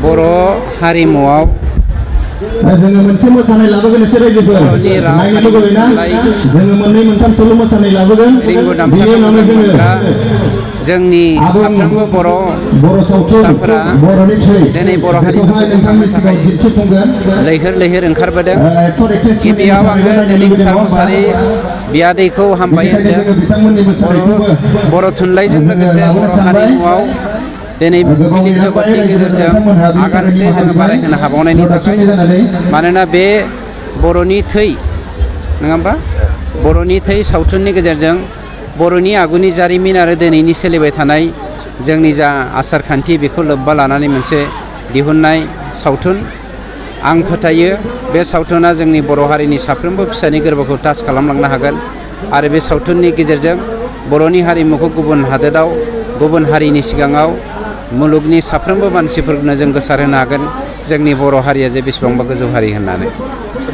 बर' हारिमुआव जोङो मोनसे मोसानाय लाबोगोन एसे रायजोफोर नायनो लुगैयोना जोङो मोननै मोनथामसोल' मोसानाय लाबोगोन रिंगु बिनि दामसाखौ उनावनो मोजां जोङो मोनग्रा जोंनि साफ्रोमबो बर' सावथुन फिसाफोरा बर'नि थै दिनै बर' बेखौहाय हारिमुखौ नोंथांनि बोखांनो सिगाङाव थाखाय दिन्थिफुंगोन लैहोर लैहोर ओंखारबोदों। एक्टर एक्ट्रेसफोरनि गिबियाव मोसानायखौ आङो नायनो दिलिंसार लुगैदों नङा मुसाहारि होमबा बियादैखौ हामबाय बेनिखायनो जोङो होनदों। बिथांमोननि मोसानायखौबो बर' थुनलाइजों जोङो लोगोसे लाबोनो बर' सानबाय हारिमुआव दिनै गोबाव फिल्म नेनांबाय जगतनि रायजो गेजेरजों बिथांमोनहा बिनि थाखाय आगानसे निमाहा जोङो बिबाय बारायहोनो हाबावनायनि थाखाय प्रडाक्सननि जानानै मानोना बे बर'नि थै नङा होमबा बर'नि थै सावथुननि गेजेरजों बर'नि आगुनि जारिमिन आरो दिनैनि सोलिबाय थानाय जोंनि जा आसार खान्थि बेखौ लोब्बा लानानै मोनसे दिहुननाय सावथुन आं फोथायो बे सावथुना जोंनि बर' हारिनि साफ्रोमबो फिसानि गोरबोखौ टाच खालामलांनो हागोन आरो बे सावथुननि गेजेरजों बर'नि हारिमुखौ गुबुन हादोराव गुबुन हारिनि सिगाङाव मुलुगनि साफ्रोमबो मानसिफोरनो जों गोसारहोनो हागोन जोंनि बर' हारिया जे बेसेबांबा गोजौ हारि होननानै।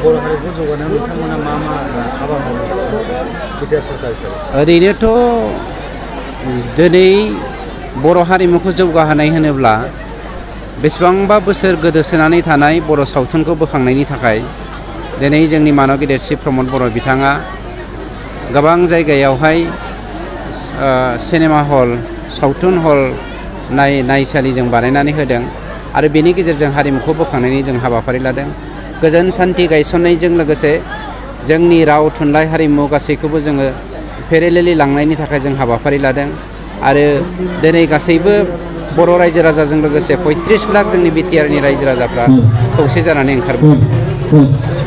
बर' हारिखौ जौगानायाव नोंथांमोना मा मा हाबा मावगासिनो बिटिआर सरकार हिसाबै? ओरैनोथ' दिनै बर' हारिमुखौ जौगाहोनाय होनोब्ला बेसेबांबा बोसोर गोदोसोनानै थानाय बर' सावथुनखौ बोखांनायनि थाखाय दिनै जोंनि मानब गेदेर सि प्रमद बर' बिथाङा गोबां जायगायावहाय सिनेमा हल सावथुन हल नायसालि जों बानायनानै होदों आरो बेनि गेजेरजों हारिमुखौ बोखांनायनि जों हाबाफारि लादों। गोजोन सान्थि गायसननायजों लोगोसे जोंनि राव थुनलाइ हारिमु गासैखौबो जोङो पेरेलेलि लांनायनि थाखाय जों हाबाफारि लादों आरो दिनै गासैबो बर' रायजो राजाजों लोगोसे 35 लाख जोंनि बिटिआरनि रायजो राजाफ्रा खौसे जानानै ओंखारबोदों।